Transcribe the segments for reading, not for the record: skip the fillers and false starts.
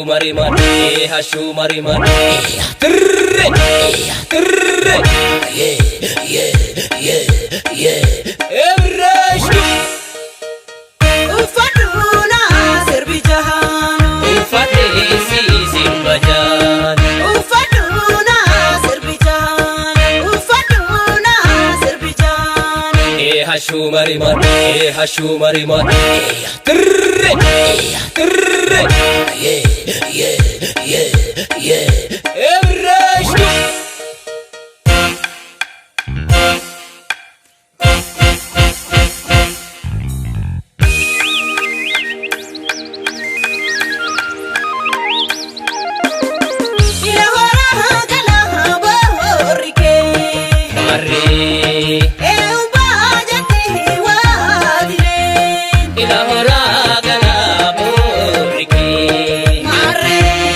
marima, eh hashu marima, eh trrr, eh trrr, yeah yeah yeah yeah. Ebrashtu. Uffadhuuna sirbi jahaanu. Uffadhee si sirba jaan. Uffadhuuna sirbi jahaanu. Uffadhuuna sirbi jahaanu. Eh hashu marima, eh hashu marima, eh trrr, eh trrr, yeah yeah yeah yeah. Ebrashtu. Ila horaa galaa boorri kee. Marree. Eeyyumbaa jettee waadileen. Ila horaa galaa boorri kee. Maarree.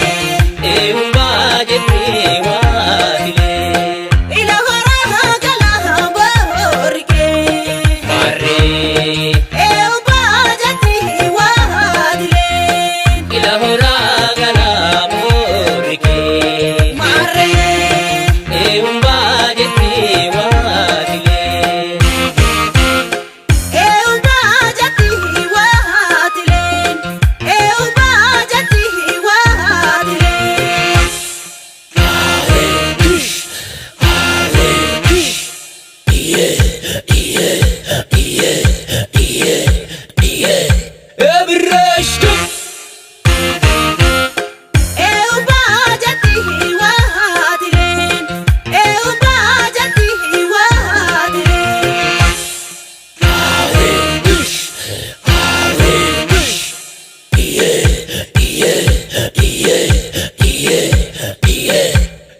Eeyyumbaa jettee waadilee. Ila horaa galaa boorri kee. Marree. Eeyyumbaa jettee waadileen. Ila horaa galaa boorri kee. Maarree. Eeyyumbaa jettee waadilee. Eeyyumbaa jettee waadileen. Eeyyumbaa jettee waadileen. Ebrashtu. Eeyyumbaa jettee waadileen. Eeyyumbaa jettee waadileen.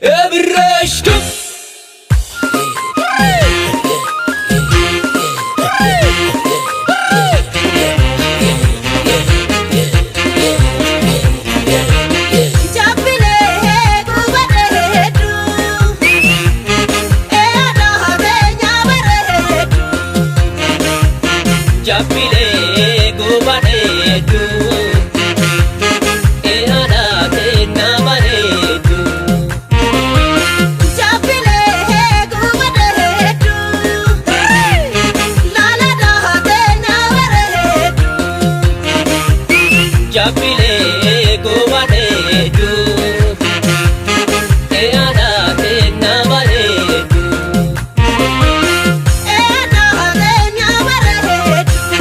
Ebrashtu. Jaabilee gubadhee hedduu. Eeyyadhaa beenyaa bareedduu. Jabbilee gubadheetu. Eeyaadhaa kennaa bareedu. Jaabilee gubadhee hedduu. Laaladhaa beenyaa bareedduu. Jabbilee gubadheetu. Eeyaadhaa kennaa bareedu. Eeyyadhaa beenyaa bareedduu.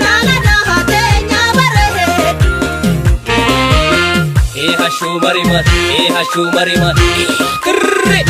Laaladhaa beenyaa bareedduu. Ee hashuu marima, ee hashuu marima, ee tirre,